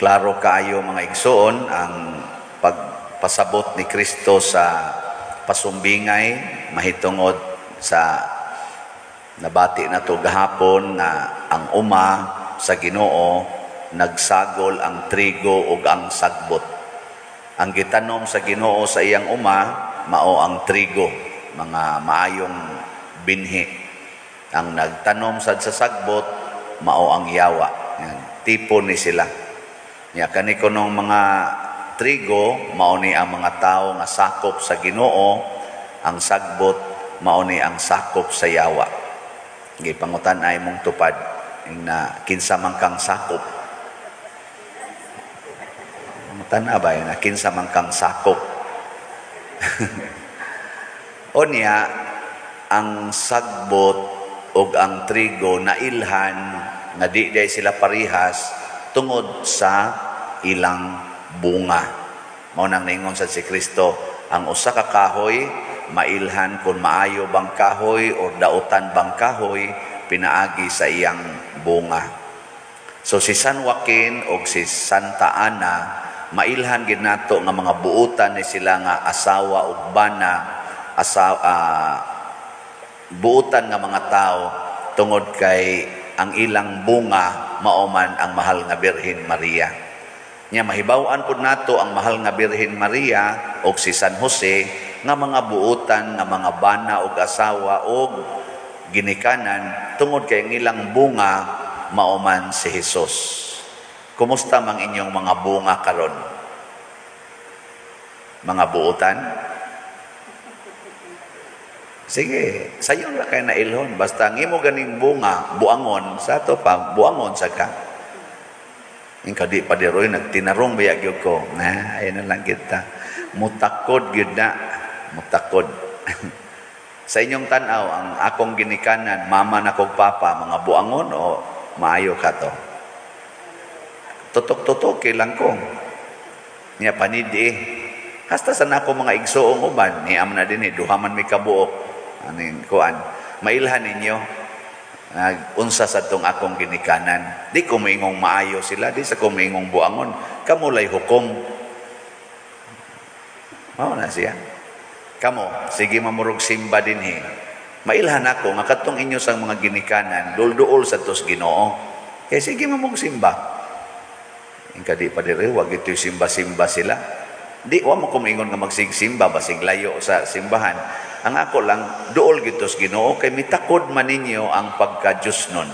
Klaro kaayo, mga igsoon, ang pagpasabot ni Kristo sa pasumbingay mahitungod sa nabati nato gahapon nga ang uma sa Ginoo nagsagol ang trigo ug ang sagbot. Ang gitanom sa Ginoo sa iyang uma mao ang trigo, mga maayong binhi. Ang nagtanom sad sa sagbot mao ang yawa. Yan, tipo ni sila. Nya kani kunong mga trigo mao ni ang mga tawo nga sakop sa Ginoo, ang sagbot mao ni ang sakop sa yawa. Gipangutan ay mong tupad na kinsa man kang sakop. Pangutan ba na kinsa man kang sakop. Unya ang sagbot ug ang trigo nailhan nga di day sila parihas tungod sa ilang bunga. Mao nang ningon sa si Kristo, ang usa ka kahoy mailhan kung maayo bang kahoy or dautan bang kahoy pinaagi sa iyang bunga. So si San Joaquin o si Santa Ana mailhan gid nato nga mga buutan ni sila nga asawa ug bana, buutan nga mga tao tungod kay ang ilang bunga mao man ang mahal nga Birhen Maria. Nya mahibaw-an pud nato ang mahal nga Birhen Maria og si San Jose nga mga buutan nga mga bana og asawa og ginikanan tungod kay ang ilang bunga mao man si Jesus. Kumusta mang inyong mga bunga karon? Mga buutan? Sige, sayon ra kay na ilhon. Basta ang imo ganing bunga, buangon, sa ato pa, buangon sa ka. Yung kadi pa diroy, nagtinarong biya gyud ko. Na, ayun na lang kita. Mutakod gyud na. Mutakod. Sa inyong tanaw, ang akong ginikanan, mama na kog papa, mga buangon o maayo ka to? Tutok-tutok, lang ko. Niya panidi. Hasta sa nako mga igsoong uban, niya man na din eh, duha man mi kabuok. Aning kuan. Mailhan ninyo. Unsa sa tong akong ginikanan. Di ko moingong maayo sila, di sa ko moingong buangon. Kamo lay hukom. Mao na siya. Kamo, sige mamurog simba dinhi. Mailhan ako nga katong inyo sang mga ginikanan, dulduol sa tos Ginoo. Kay sige mamurog simba. Ingka di pa dire, wag ito simba-simba sila. Di wa mo kumingon nga magsigsimba basig layo sa simbahan. Ang ako lang duol gyud sa Ginoo kay mitakod man ninyo ang pagka-Diyos nun.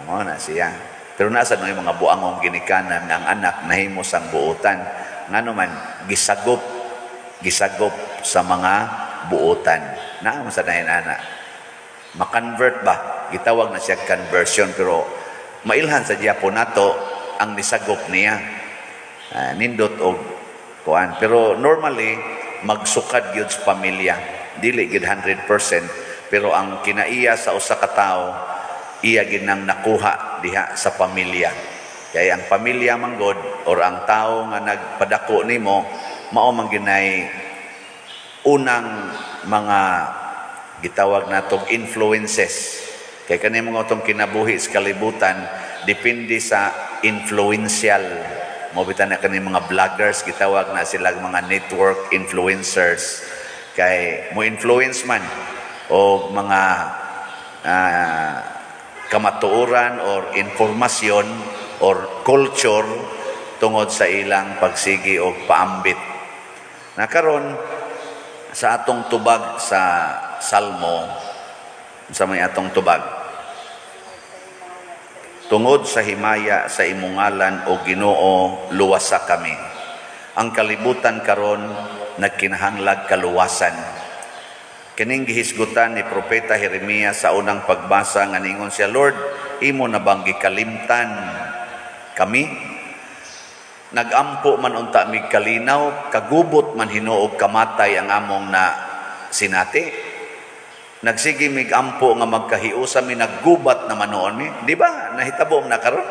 Mao na siya. Pero nasa no yung mga buangong ginikanan nga ang anak nahimo sang buutan. Ngano man gisagop, gisagop sa mga buutan. Naa man sa nahin ana. Ma-convert ba? Gitawag na siya conversion pero mailhan sa gyapon nato ang nisagop niya. Nindot og kuan. Pero normally magsukad gyud sa pamilya. Dili gyud 100% pero ang kinaiya sa usa ka tawo iya gyud nang nakuha diha sa pamilya. Kay ang pamilya man gud or ang tawo nga nagpadako nimo mao man ginay unang mga gitawag natong influences. Kay kani mga atong kinabuhi sa kalibutan depende sa influential. Mo bitan na kani mga vloggers, gitawag na sila mga network influencers. Kay mo influence man og mga kamatuoran or informasyon or culture tungod sa ilang pagsigi og paambit. Na karon sa atong tubag sa Salmo, sa may atong tubag, tungod sa himaya sa imong ngalan, o Ginoo, luwasa kami. Ang kalibutan karon nagkinahanglag kaluwasan. Kining gihisgutan ni Propeta Jeremias sa unang pagbasa nga ningon siya, Lord, imo na bang gikalimtan kami? Nagampo man unta mig kalinaw, kagubot man hinuog kamatay ang among na sinati. Nagsige mig ampo nga magkahiusa mi, naggubat na manoon mi. Di ba? Nahitabo na karon.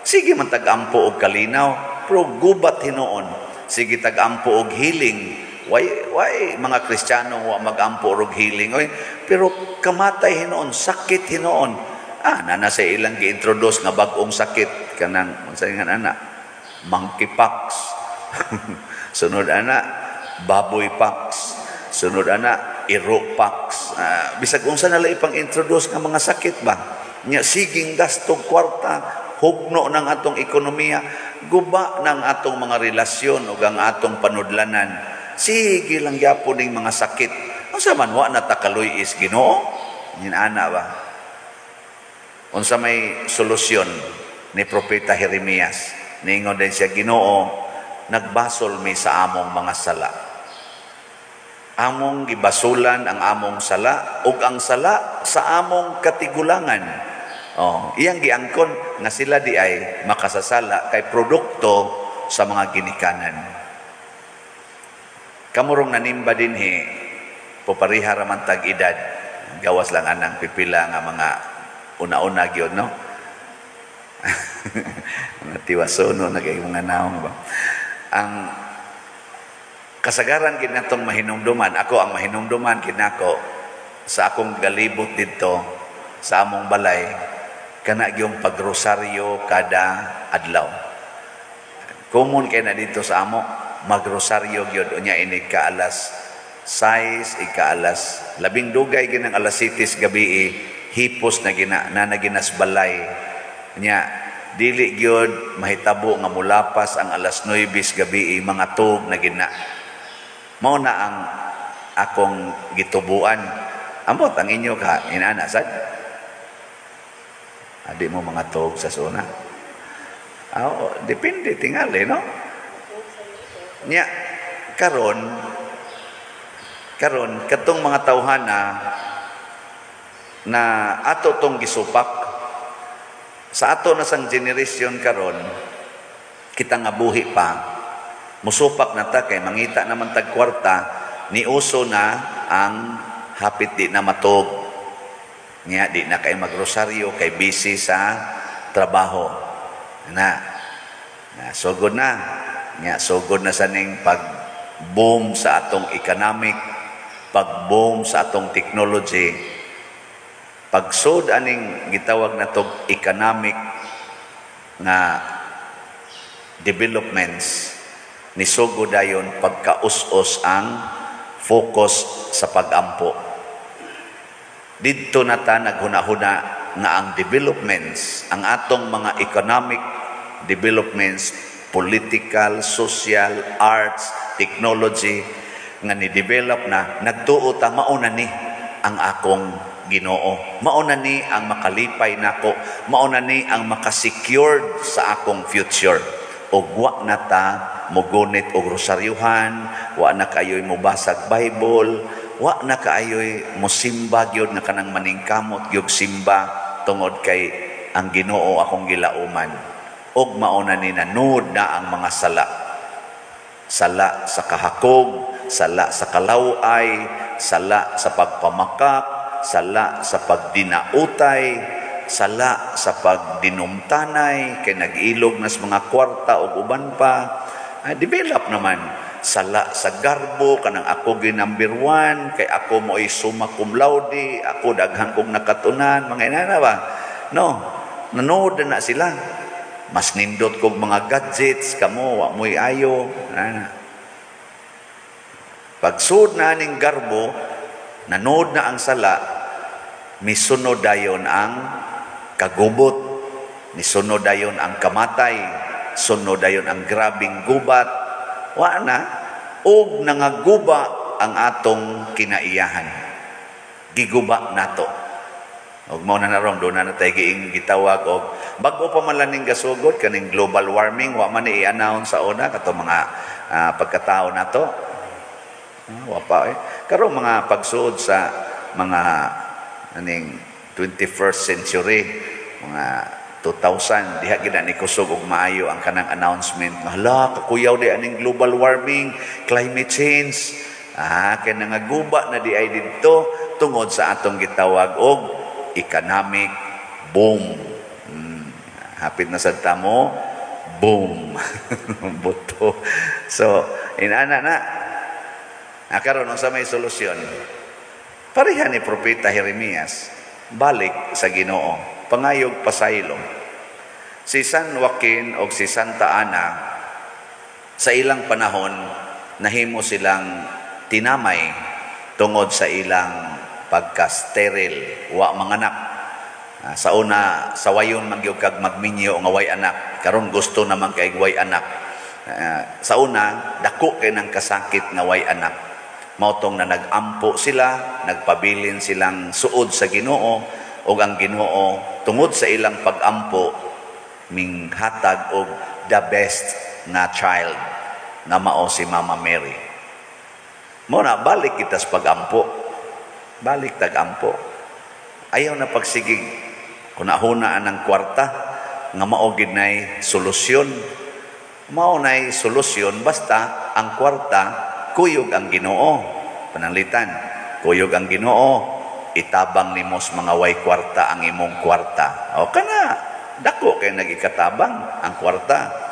Sige man tag-ampo og kalinaw, pero gubat hinuon. Sige tag-ampo og healing. Why mga Kristiyano wa mag-ampo og healing? Oy, pero kamatay hinuon, sakit hinuon. Ah, nana sa ilang gi-introduce nga bag-ong sakit kanang unsa nga ana, monkeypox. Sunod ana, baboy pox. Sunod ana, iro pox. Bisag unsa na lang ipang introduce nga mga sakit ba? Nya siging gasto kwarta, hugno ng atong ekonomiya, guba ng atong mga relasyon ug ang atong panudlanan. Sige lang gyapon ning mga sakit. Unsa man, wa na ta kaluy-i sa Ginoo? Ana ba? Unsa may solusyon ni Propeta Jeremias? Ningon din siya, "Ginoo, nagbasol mi sa among mga sala. Among gibasulan ang among sala ug ang sala sa among katigulangan." Oh, iyang giangkon nga sila di ay makasasala kay produkto sa mga ginikanan. Kamurong nanimba dinhi, popariha ra man tag edad. Gawas lang anang pipila nga mga una-una gyud, no? Mga tiwasono na kay mga naong ba. Ang kasagaran gid natong mahinumduman, ako ang mahinumduman gid nako sa akong galibot didto sa among balay, kana gyung pagrosaryo kada adlaw. Common kay na dito sa amo, magrosaryo gyud unya inig ka alas 6, ika alas labing dugay ginang alas 7 gabi, hipos na gina na naginas balay. Nya dili gyud mahitabo nga mulapas ang alas 9 gabi, mga tug na gina. Mao na ang akong gitubuan. Ambot ang inyo ka inana sad. Adi mo mga tug sa suna. Oh, depende tingali, no? Nya karon karon katong mga tawhana na ato tong gisupak sa ato na sang generation karon, kita nga buhi pa, musupak na ta kay mangita naman tag kwarta, ni uso na ang hapit di na matog nya, di na kay magrosaryo kay busy sa trabaho na na sugod na nya, sugod na sa ning pag boom sa atong economic, pag boom sa atong technology. Pagsud aning gitawag na tog economic nga developments, nisugod dayon pagkaus-os ang focus sa pagampo. Didto na ta naghuna-huna nga ang developments, ang atong mga economic developments, political, social, arts, technology nga ni-develop na, nagtuo ta mao na ni ang akong Ginoo. Mao na ni ang makalipay nako, mao na ni ang makasecured sa akong future. Ug wa na ta mogunit og rosaryuhan, wa na kayo'y mobasag Bible, wa na kaayo'y mosimba gyud nga kanang maningkamot gyud simba tungod kay ang Ginoo akong gilauman. Ug mao na ni nanud na ang mga sala. Sala sa kahakog, sala sa kalaway, sala sa pagpamakak, sala sa pagdinautay, sala sa pagdinumtanay, kay nag-ilog nas mga kwarta o uban pa. Ah, develop naman. Sala sa garbo, kanang ako gi number one, kay ako mo'y summa cum laude, ako daghan kong nakatunan, mga inana ba? No, nanood na sila. Mas nindot kog mga gadgets, kamo, wa mo'y ayo. Ana. Pagsud na aning garbo, nanood na ang sala, misunod dayon ang kagubot, misunod dayon ang kamatay, sunod dayon ang grabing gubat, wa na, og nangaguba ang atong kinaiyahan. Giguba nato. Og mao na naron doon na natay giing gitawag og bag-o pa man lang ning gasugod kaning global warming, wa man ni i-announce sa una kato mga pagkatao nato. Wa pa eh. Karon mga pagsuod sa mga aning 21st century, mga 2000, diha gid ni kusog og maayo ang kanang announcement. Hala, kakuyaw di aning global warming, climate change. Kay nangaguba na di ay didto tungod sa atong gitawag og economic boom. Hapit na sad ta mo, boom. Buto. So, inana na. Karon unsa may solusyon? Pareha ni Propeta Jeremias, balik sa Ginoo. Pangayog pasaylo. Si San Joaquin o si Santa Ana, sa ilang panahon, nahimo silang tinamay tungod sa ilang pagka-sterile, wa manganak. Sa una, sa wayon man gyud kag magminyo nga way anak. Karon gusto naman kay way anak. Sa una, dako kay nang kasakit nga way anak. Mao tong na nag-ampo sila, nagpabilin silang suod sa Ginoo, ug ang Ginoo tungod sa ilang pag-ampo minghatag og the best nga child nga mao si Mama Mary. Mo na balik kita sa pag-ampo. Balik tag-ampo. Ayaw na pagsigig kunahuna ang kwarta nga mao gid nay solusyon. Mao nay solusyon basta ang kwarta kuyog ang Ginoo. Pananglitan, kuyog ang Ginoo, itabang nimo sa mga way kwarta ang imong kwarta. O kana, dako kay nagikatabang ang kwarta.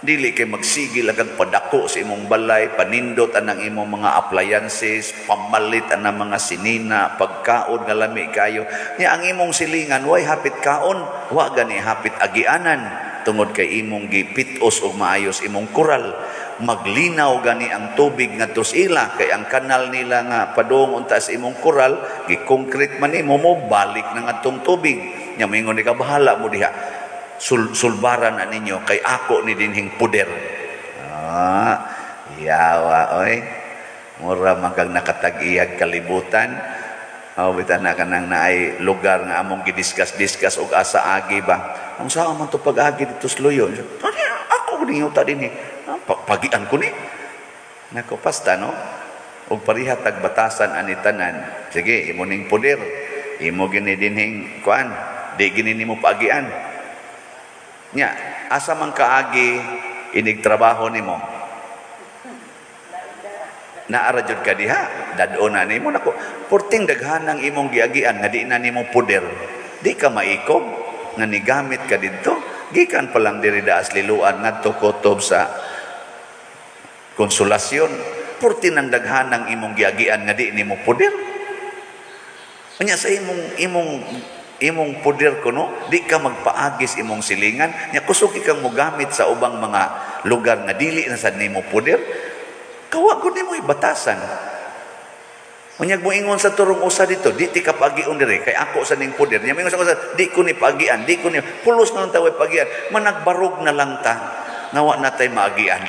Dili kay magsigil agad padako sa imong balay, panindot anang imong mga appliances, pamalit anang mga sinina, pagkaon nga lami kayo. Nya ang imong silingan way hapit kaon, wa gani hapit agianan tungod kay imong gipit-os og maayos imong kural. Maglinaw gani ang tubig ngadto sa ila kay ang kanal nila nga padung unta sa imong kural, gi-concrete man nimo, mo balik na ngadtong tubig. Nya moingon ka, bahala mo diha. Sulbaran na ninyo kay ako ni dinhing puder. Yawa oy. Mura man kag nakatag-iyag kalibutan. Oh, bitan na kanang naay lugar nga among gidiskas-diskas og asa agi ba. Ang saa man to pag-agi dito sa luyo. Ako ninyo ta dinhi. Pagian ko ni. Nako pasta no. Og pareha tag batasan ani tanan. Sige, imo ning puder. Imo gini dinhing kuan. Di gini nimo paagian. Nya, asa man kaagi inig trabaho nimo? Naara jud ka diha, dad-on na nimo nako. Porting daghanang imong giagian nga di na nimo puder. Di ka maikog nga nigamit ka didto. Gikan pa lang diri daas Liloan ngadto kutob sa Konsolasyon. Porting ang daghanang imong giagian nga di nimo puder. Nya sa imong imong imong puder kuno, di ka magpaagis imong silingan. Nya kusog ikang mogamit sa ubang mga lugar nga dili na sad nimo puder. Kawa gud nimo ibatasan. Unyag mo ingon sa turong usa dito, di ti ka pagion diri kay ako sa ning puder. Nya moingon sa usa, di ko ni pagian, di ko ni pulos na lang ta way pagian. Managbarog na lang ta nga wa na tay maagian.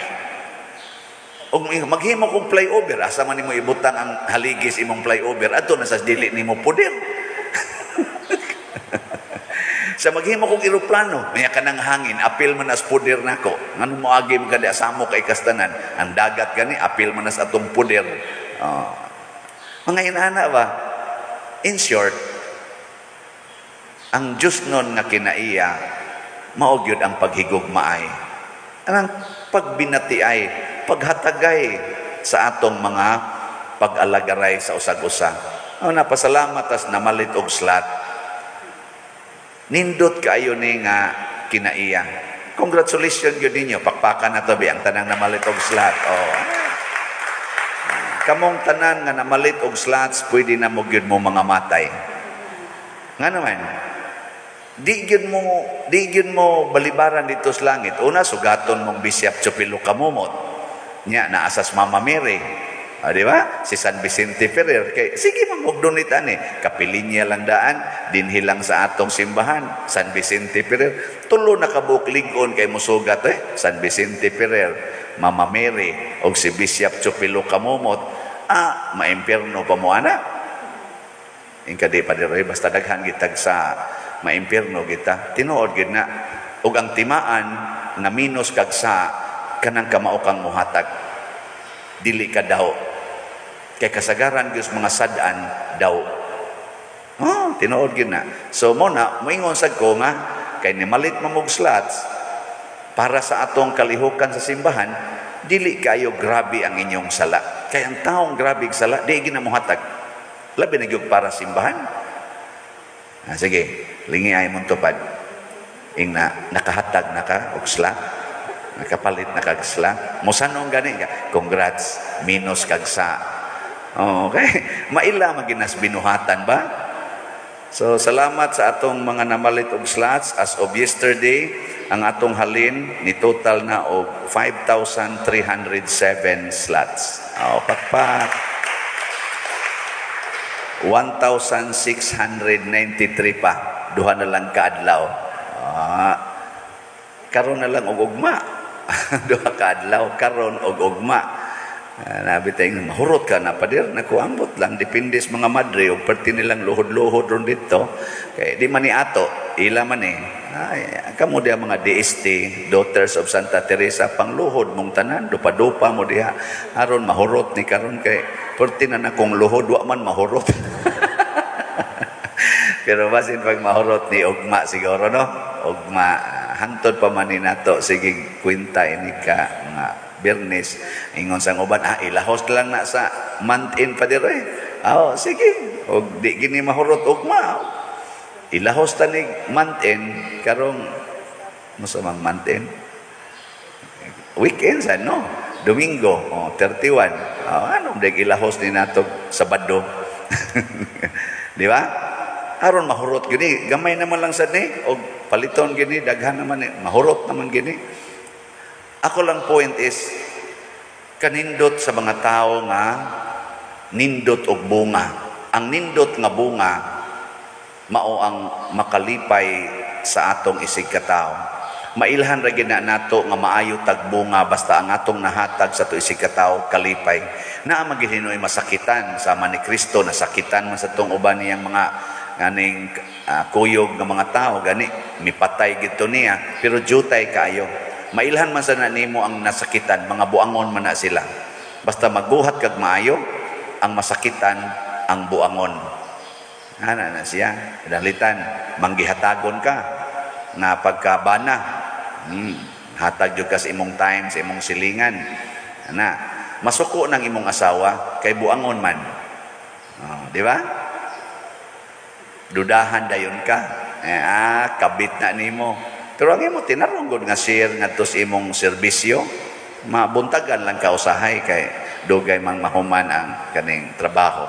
Og maghimo kog flyover, asa man nimo ibutang ang haligis imong flyover adto na sa dili nimo puder. Sa maghimo kog eroplano, maya kanang hangin, apil man as puder nako. Nganong moagi man kada samo kay kastanan, ang dagat gani apil man as atong puder. Mga inana ba? In short, ang Diyos nun nga kinaiya, mao gyud ang paghigugmaay. Anang pagbinatiay, paghatagay sa atong mga pag-alagaray sa usag-usa. O napasalamat as namalit og slot. Nindot kaayo ni nga kinaiya. Congratulations gyud ninyo. Pakpakan na to bi ang tanang namalit og slot. Oh. Kamong tanan nga namalit og slots, pwede na mo gyud mo mga matay. Nga naman, di gyud mo balibaran dito sa langit. Una, sugaton mong Bishop Chupilo Kamumot. Nya, naasas Mama Mary. O, di ba? Si San Vicente Ferrer. Kay, sige, mamugdunit ani. Kapilinya lang daan, dinhi lang sa atong simbahan. San Vicente Ferrer. Tulo na kabuok ligon kay musugat eh. San Vicente Ferrer, Mama Mary, og si Bishop Chupilo Kamumot. Maimpierno pa mo, ana. Ingka di pa diri, basta daghan gitag sa maimpierno kita. Tinuod gid na. Og ang timaan nga minus kag sa kanang kamao kang muhatag. Dili ka daw. Kay kasagaran gyud mga sad-an daw. Oh, tinuod gyud na. So mo na moingon sad ko nga kay nimalit man og slots para sa atong kalihukan sa simbahan, dili kayo grabe ang inyong sala. Kay ang taong grabe ang sala, di gina mohatag. Labi na gyud para simbahan. Sige, lingi ay mong tupad. Ing na nakahatag na ka og slot, nakapalit na kag slot. Musanong gani ka. Congrats, minus kag sa. Oh, okay. Maila maginas binuhatan ba? So salamat sa atong mga namalit og slots. As of yesterday, ang atong halin ni total na og 5,307 slots. Oh, pakpak. 1,693 pa. Duha na lang kaadlaw. Ah, karon na lang og ugma. 2 kaadlaw karon og ugma. Nabi tayong mahurot ka na pader, naku, ambot lang, depende sa mga madre o perti nilang luhod-luhod ron dito kay di man ni ato, ila man eh. Ay, kamo diha mga DST, Daughters of Santa Teresa, pangluhod mong tanan, dupa-dupa mo diha aron mahurot ni karon kay perti na nakong luhod, wa man mahurot. Pero basin pag mahurot ni ugma siguro, no, ugma hangtod pa man ni nato, sige kwenta ini ka mga Biyernes, ingon sang uban, ilahos lang na sa month end pa dire. Oh, sige, og di gini mahurot ugma. Ilahos ta ni month end karong musa mang month end. Weekend sa no, Domingo, oh, 31. Oh, ano dig ilahos ni nato Sabado. Di ba? Aron mahurot gini, gamay naman lang sad ni og paliton gini, daghan naman ni, mahurot naman gini. Ako lang point is, kanindot sa mga tao nga nindot og bunga. Ang nindot nga bunga, mao ang makalipay sa atong isig katao. Mailhan ra gyud na nato nga maayo tag bunga basta ang atong nahatag sa ato isig katao kalipay. Naa man gyud hinoy masakitan sama ni Kristo, nasakitan man sa tong uban niyang mga ganing kuyog nga mga tao gani mipatay gidto niya, pero jutay kaayo. Mailhan man sa nimo ang nasakitan, mga buangon man na sila. Basta magbuhat kag maayo, ang masakitan ang buangon. Ana na siya. Dalitan, manggihatagon ka nga pagkabana. Hatag jud ka sa imong time, sa imong silingan. Ana, masuko ng imong asawa kay buangon man. Oh, di ba? Dudahan dayon ka. Kabit na nimo. Pero ang imo tinarong gud nga share ngadto sa imong serbisyo, mabuntagan lang ka usahay kay dugay mang mahuman ang kaning trabaho.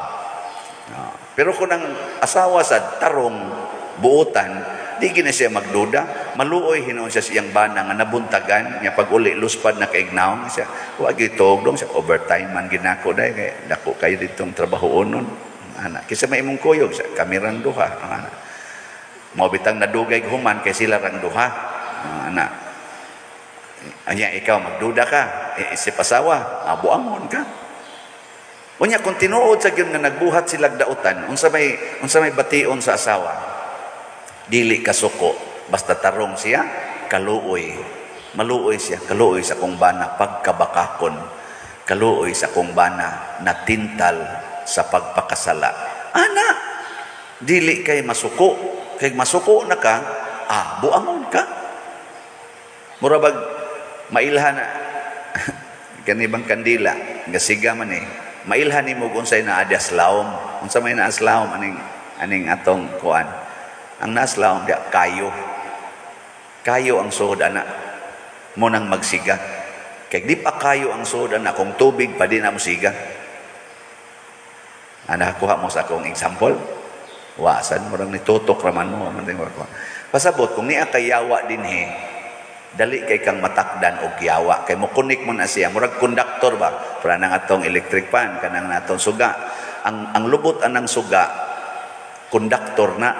No. Pero kung ang asawa sa tarong buotan, di gina siya magduda, maluoy hinuon siya siyang bana nga nabuntagan niya pag uli luspad na kaignaw siya. Wa gyud tuog dong siya, overtime man ginako dai kay dako kayo ditong trabahoon. Ana, kaysa may imong kuyog siya, kami rang duha. Ana. Mao bitang nadugay human kay sila rang duha. Ana. Anya ikaw magduda ka, isip asawa, buangon ka. Unya kung tinuod sa gyud nga nagbuhat sila dautan, unsa may bation sa asawa? Dili ka suko, basta tarong siya, kaluoy. Maluoy siya, kaluoy sa kong bana pagkabakakon. Kaluoy sa kong bana natintal sa pagpakasala. Ana, dili kay masuko. Kay masuko na ka, buangon ka. Mura bag mailhan na kani bang kandila, gasiga man eh. Mailhan nimo kung unsay naa aslawom. Unsa may naaslawom aning atong kuan. Ang naaslawom diya kayo. Kayo ang suod ana mo nang magsiga. Kay di pa kayo ang suod ana kung tubig pa di na mo siga. Ana kuha mo sa akong example. Wasan mo rang nitutok raman mo. Pasabot, kung niya kayawa dinhi, dali kay kang matakdan og yawa. Kay mo connect mo na siya. Murag konduktor ba? Para nang atong electric fan, kanang natong suga. Ang lubot anang suga, konduktor na.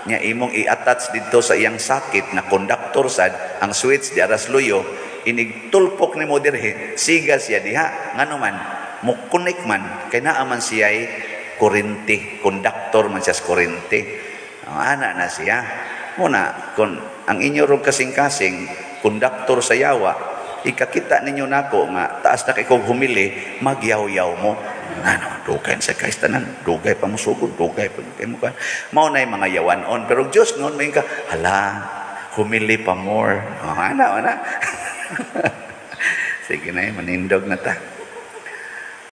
Nya imong i-attach dito sa iyang sakit na konduktor sad, ang switch di aras luyo, inig tulpok nimo dirhi, siga siya diha. Ngano man, mo connect man, kay naa man siya'y kurente, konduktor man siya sa kurente. Ana na siya. Muna, kung ang inyo rong kasing-kasing, konduktor sa yawa, ikakita ninyo nako nga taas na kay kong humili, magyaw-yaw mo. Ano, dugay sa kais tanan, dugay pa mo sugod, dugay pa kay mo kan. Mao nay mga yawan-on, pero Diyos noon may ka, hala, humili pa more. Oh, ana, ana. Sige na, manindog na ta.